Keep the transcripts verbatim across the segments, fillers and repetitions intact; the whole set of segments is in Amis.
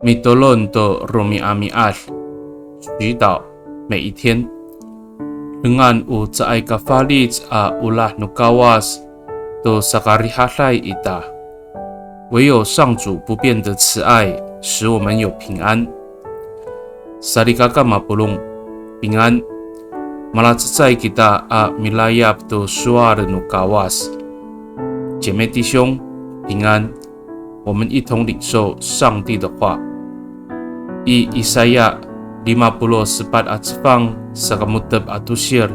Mitolon to romi'ami'ad, 祈祷每一天。Dengan o caay ka falic a olah no Kawas to sakarihaday ita. 唯有上主不变的慈爱使我们有平安。Salikaka mapolong, 平安。Malacecay kita a milayap to sowal no Kawas. 姐妹弟兄，平安。我们一同领受上帝的话。I Isaya lima polo' sepat a cefang saka mo^tep a tosir,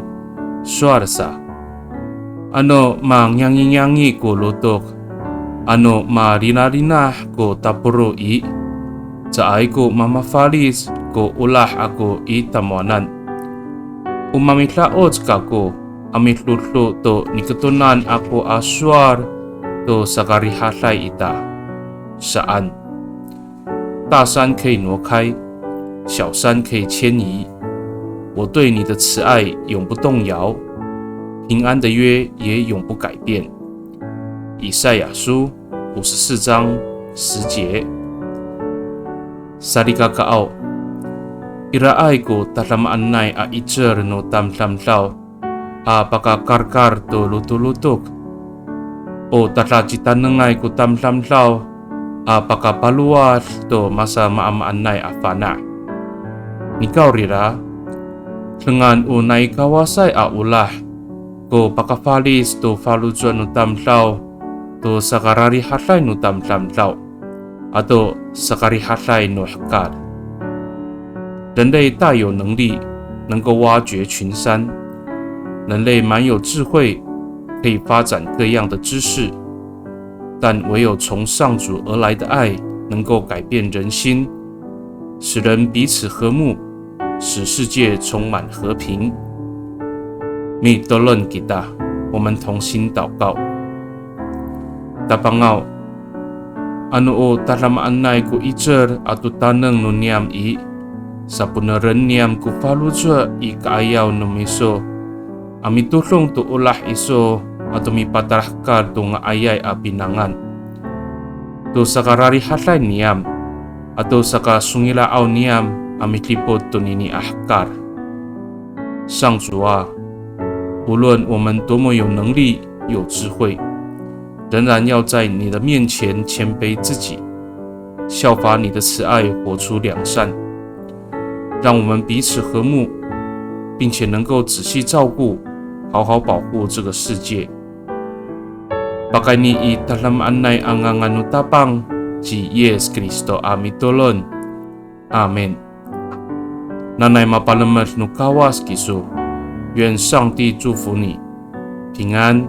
sowal sa. Ano mangiyangiyangi ko lotok, ano malinalinah ko taporo i, caay ko mamafalic ko olah ako i tamowanan. O mamida'oc kako a midodo to niketonan ako a sowal to sakarihaday ita, saan. 大山可以挪开，小山可以迁移，我对你的慈爱永不动摇，平安的约也永不改变。以赛亚书五十四章十节。Salikakaaw, iraay ko tadamaanay a 'icel no tamdamdaw a pakakarkar to lotolotok. O tadacitanengay ko tamdamdaw a pakapalowad to masamaamaanay a fana'. Nikawrira, dengan o nai Kawasay a olah ko pakafalic to faloco' no tamdaw to sakararihaday no tamdamdaw ato sakarihaday no hekal. 人类大有能力，能够挖掘群山。人类满有智慧，可以发展各样的知识，但唯有从上主而来的爱，能够改变人心，使人彼此和睦，使世界充满和平。Mitolon kita, 我们同心祷告。Tapangaw, ano o tadamaanay ko 'icel ato taneng no niyam i, saponeren niyam ko faloco' i ka'ayaw no miso a mitodong to olah iso ato mipatalahekal to nga'ayay a pinangan to sakararihaday niyam ato sakasongila'aw niyam a midipot tonini a hekal. 上主啊，无论我们多么有能力、有智慧，仍然要在你的面前谦卑自己，效法你的慈爱，活出良善，让我们彼此和睦，并且能够仔细照顾、好好保护这个世界。Pakayni i tadamaanay a ngangan no Tapang ci Yis Kristo a mitolon. Amin. Nanay mapalemed no Kawas kiso. 愿上帝祝福你，平安。